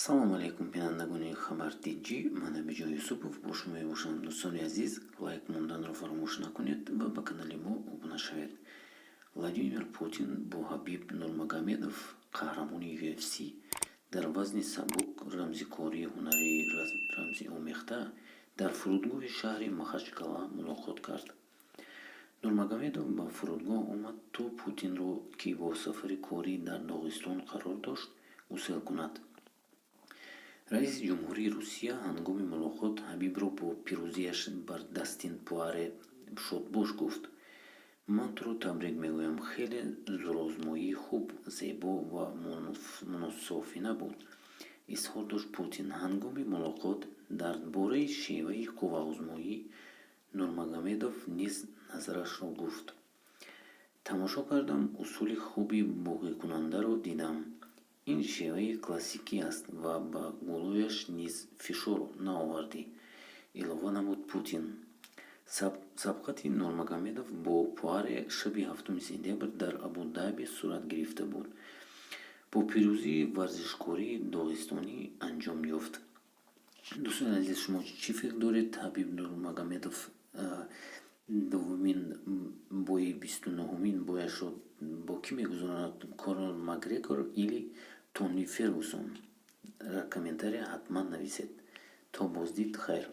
Салому алейкум, бинандагони Хабар Тҷ. Ман Абиҷон Юсупов бо шумо мебошам. Дӯстони азиз, лайк монданро фаромӯш накунед ва ба канали мо обуна шавед. Владимир Путин бо Ҳабиб Нурмагомедов, қаҳрамони UFC дар вазни сабук, рамзи кории ҳунарии рамзи омехта, дар фурудгоҳи шаҳри Махачкала мулоқот кард. Нурмагомедов ба фурудгоҳ омад, то Путинро, ки бо сафари корӣ дар Доғистон қарор дошт, гусел кунад. Раиси ҷумҳурии Русия ҳангоми мулоқот Ҳабибро бо пирӯзиаш бар Дастин Пуаре шодбош гуфт. «Ман туро табрик мегӯям. Хеле зӯрозмоии хуб, зебо ва мунософина буд», изҳор дошт Путин. Ҳангоми мулоқот дар бораи шеваи қувваозмоӣ Нурмагомедов низ назарашро гуфт. «Тамошо кардам, усули хуби боғикунандаро дидам. Ин шеваи классикӣ аст ва ба гулӯяш низ фишор наовардӣ», илова намуд Путин. Сабқати Нурмагомедов бо Пуаре шаби 7 сентябр дар Абу-Даби сурат гирифта буд, бо пирӯзии варзишкори доғистонӣ анҷом ёфт. Дӯстони азиз, шумо чӣ фикр доред? Ҳабиб Нурмагомедов дуввумин бои, 29-умин бояшро бо кӣ мегузаронад: Конор Макгрегор или Тони Фергюсон? Дар комментария ҳатман нависед. То боздид, хайр.